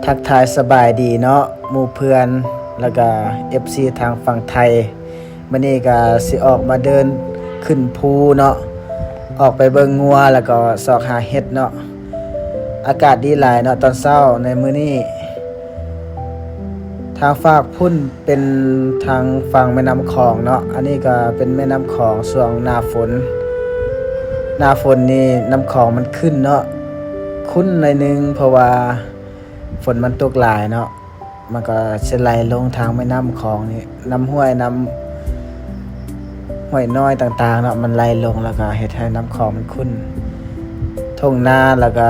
ທັກທາຍສະບາຍດີເນາະ ໝູ່ເພື່ອນ ແລ້ວກະເອັຟຊີທາງຝັ່ງໄທ. ມື້ນີ້ກະຊິອອກມາເດີນຂຶ້ນພູເນາະ, ອອກໄປເບິ່ງງົວ ແລ້ວກໍຊອກຫາເຫັດເນາະ. ອາກາດດີຫຼາຍເນາະ ຕອນເຊົ້າໃນມື້ນີ້. ທາງຟາກພຸ້ນເປັນທາງຝັ່ງແມ່ນ້ຳຂອງເນາະ, ອັນນີ້ກໍເປັນແມ່ນ້ຳຂອງຊ່ວງໜ້າຝົນ. ໜ້າຝົນນີ້ນ້ຳຂອງມັນຂຶ້ນເນາະ, ຂຸ້ນໜ້ອຍໜຶ່ງ ເພາະວ່າຝົນມັນຕົກຫຼາຍເນາະ, ມັນກໍຊິໄຫຼລົງທາງແມ່ນ້ຳຂອງນີ້, ນ້ຳຫ້ວຍ ນ້ຳ ຫ້ວຍນ້ອຍຕ່າງໆເນາະ ມັນໄຫຼລົງ ແລ້ວກໍເຮັດໃຫ້ນ້ຳຂອງມັນຂຸ້ນ. ທົ່ງນາ ແລ້ວກໍ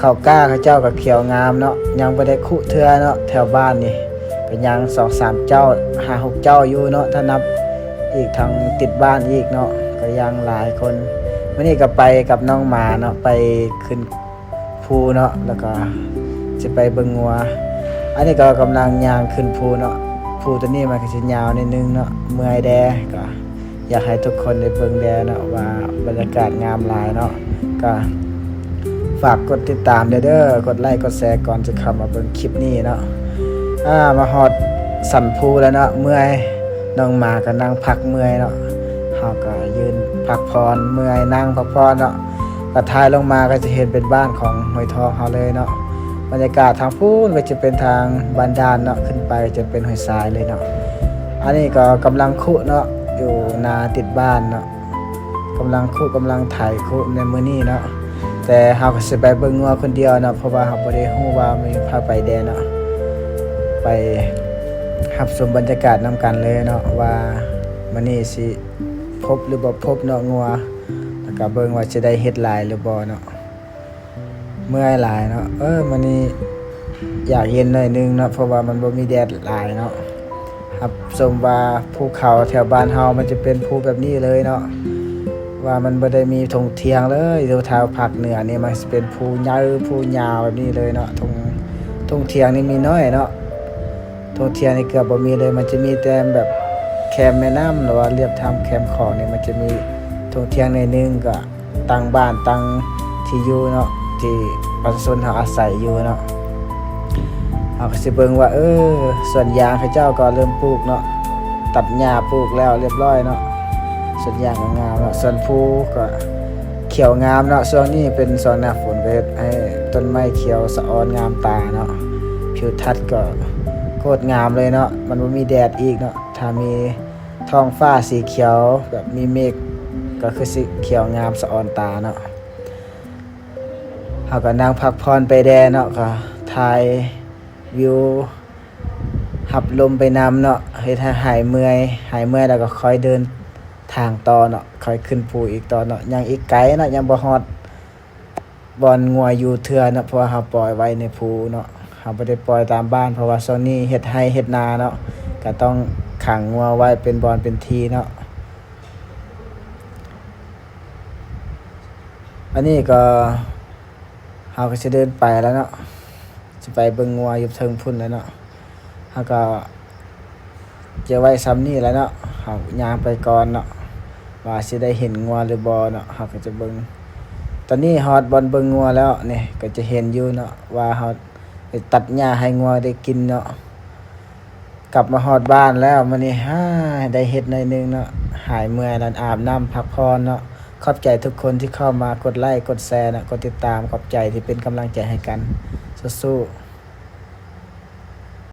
ເຂົ້າກ້າເຂົາເຈົ້າກໍຂຽວງາມເນາະ, ຍັງບໍ່ໄດ້ຄຸເທື່ອເນາະ. ແຖວບ້ານນີ້ກໍຍັງສອງສາມເຈົ້າ ຫ້າຫົກເຈົ້າຢູ່ເນາະ, ຖ້ານັບອີກທາງຕິດບ້ານອີກເນາະ ກໍຍັງຫຼາຍຄົນ. ມື້ນີ້ກໍໄປກັບນ້ອງໝາເນາະ, ໄປຂຶ້ນ ພູເນາະ, ແລ້ວກໍຊິໄປເບິ່ງງົວ. ອັນນີ້ກໍກຳລັງຍ່າງຂຶ້ນພູເນາະ, ພູຕົວນີ້ມັນກໍຊິຍາວໜ້ອຍໜຶ່ງເນາະ, ເມື່ອຍແດ່. ກໍຢາກໃຫ້ທຸກຄົນໄດ້ເບິ່ງແດ່ເນາະ ວ່າບັນຍາກາດງາມຫຼາຍເນາະ. ກໍຝາກກົດຕິດຕາມແດ່ເດີ, ກົດໄລກົດແຊກ່ອນຈະເຂົ້າມາເບິ່ງຄລິບນີ້ເນາະ. ອາ ມາຮອດສັນພູແລ້ວເນາະ, ເມື່ອຍ. ນ້ອງໝາກໍນັ່ງພັກເມື່ອຍເນາະ, ເຮົາກໍຢືນພັກຜ່ອນເມື່ອຍ ນັ່ງພັກຜ່ອນເນາະ. ກໍຖ່າຍລົງມາກໍຈະເຫັນເປັນບ້ານຂອງຫ້ວຍທອງເຮົາເລີຍເນາະ. ບັນຍາກາດທາງພຸ້ນກໍຈະເປັນທາງບ້ານດ່ານເນາະ, ຂຶ້ນໄປຈະເປັນຫ້ວຍຊາຍເລີຍເນາະ. ອັນນີ້ກໍກຳລັງຄຸເນາະ, ຢູ່ນາຕິດບ້ານເນາະ, ກຳລັງຄຸ ກຳລັງໄຖຄຸໃນມື້ນີ້ເນາະ. ແຕ່ເຮົາກໍຊິໄປເບິ່ງງົວຄົນດຽວເນາະ, ເພາະວ່າເຮົາບໍ່ໄດ້ຮູ້ວ່າມີໃຜໄປແດ່ເນາະ. ໄປຮັບຊົມບັນຍາກາດນຳກັນເລີຍເນາະ ວ່າມື້ນີ້ຊິພົບຫຼືບໍ່ພົບເນາະງົວ, ແລ້ວກໍເບິ່ງວ່າຊິໄດ້ເຫັດຫຼາຍຫຼືບໍ່ເນາະ. ເມື່ອຍຫຼາຍເນາະ. ເອີ ມື້ນີ້ຢາກເຢັນໜ້ອຍໜຶ່ງເນາະ, ເພາະວ່າມັນບໍ່ມີແດດຫຼາຍເນາະ. ຮັບຊົມວ່າພູເຂົາແຖວບ້ານເຮົາມັນຈະເປັນພູແບບນີ້ເລີຍເນາະ, ວ່າມັນບໍ່ໄດ້ມີທົ່ງທ່ຽງເລີຍ. ຢູ່ທາງພາກເໜືອນີ້ມັນຊິເປັນພູໃຫຍ່ ພູຍາວແບບນີ້ເລີຍເນາະ. ທົ່ງ ທົ່ງທ່ຽງນີ້ມີໜ້ອຍເນາະ, ທົ່ງທ່ຽງນີ້ເກືອບບໍ່ມີເລີຍ. ມັນຈະມີແຕ່ແບບແຄມແມ່ນ້ຳ ຫຼືວ່າລຽບທາງແຄມຂອງນີ້ ມັນຈະມີທົ່ງທ່ຽງໜ້ອຍໜຶ່ງ ກໍ ຕັ້ງບ້ານ ຕັ້ງທີ່ຢູ່ເນາະ ທີ່ປະຊາຊົນເຮົາອາໄສຢູ່ເນາະ. ເຮົາກໍຊິເບິ່ງວ່າ ເອີ ສວນຢາງເຂົາເຈົ້າກໍເລີ່ມປູກເນາະ, ຕັດຫຍ້າປູກແລ້ວລຽບຮ້ອຍເນາະ. ສວນຢາງກໍງາມເນາະ, ສວນພູກໍຂຽວງາມເນາະ. ຊ່ວງນີ້ເປັນຊ່ວງໜ້າຝົນ ກໍເຮັດໃຫ້ຕົ້ນໄມ້ຂຽວສະອອນງາມຕາເນາະ. ທິວທັດກໍໂຄດງາມເລີຍເນາະ, ມັນບໍ່ມີແດດອີກເນາະ. ຖ້າມີ ທ້ອງຟ້າສີຂຽວແບບມີເມກ ກໍຄືຊິຂຽວງາມສະອອນຕາເນາະ. ເຮົາກໍນັ່ງພັກຜ່ອນໄປແດ່ເນາະ, ກໍຖ່າຍວິວ ຮັບລົມໄປນຳເນາະ, ເຮັດໃຫ້ຫາຍເມື່ອຍ, ຫາຍເມື່ອຍແລ້ວກໍຄ່ອຍເດີນທາງຕໍ່ເນາະ, ຄ່ອຍຂຶ້ນພູອີກຕໍ່ເນາະ. ຍັງອີກໄກເນາະ, ຍັງບໍ່ຮອດ ບ່ອນງົວຢູ່ເທື່ອເນາະ, ເພາະວ່າເຮົາປ່ອຍໄວ້ໃນພູເນາະ, ເຮົາບໍ່ໄດ້ປ່ອຍຕາມບ້ານ ເພາະວ່າຊ່ວງນີ້ເຮັດໄຮ່ເຮັດນາເນາະ, ກໍຕ້ອງຂັງງົວໄວ້ເປັນບ່ອນເປັນທີ່ເນາະ. ອັນນີ້ກໍ ເຮົາກໍຊິເດີນໄປແລ້ວເນາະ, ຊິໄປເບິ່ງງົວຢູ່ເທິງພຸ້ນແລ້ວເນາະ. ເຮົາກໍຈະໄວ້ຊ່ຳນີ້ແຫຼະເນາະ, ເຮົາຍ່າງໄປກ່ອນເນາະ ວ່າຊິໄດ້ເຫັນງົວຫຼືບໍ່ເນາະ, ເຮົາກໍຈະເບິ່ງ. ຕອນນີ້ຮອດບ່ອນເບິ່ງງົວແລ້ວ, ນີ້ກໍຈະເຫັນຢູ່ເນາະ ວ່າເຮົາໄດ້ຕັດຫຍ້າໃຫ້ງົວໄດ້ກິນເນາະ. ກັບມາຮອດບ້ານແລ້ວມື້ນີ້ ຫາ ໄດ້ເຮັດໜ້ອຍໜຶ່ງເນາະ, ຫາຍເມື່ອຍແລ້ວ ອາບນ້ຳພັກຜ່ອນເນາະ. ຂອບໃຈທຸກຄົນທີ່ເຂົ້າມາກົດໄລກົດແຊເນາະ, ກົດຕິດຕາມ, ຂອບໃຈທີ່ເປັນກຳລັງໃຈໃຫ້ກັນ. ສູ້ໆ.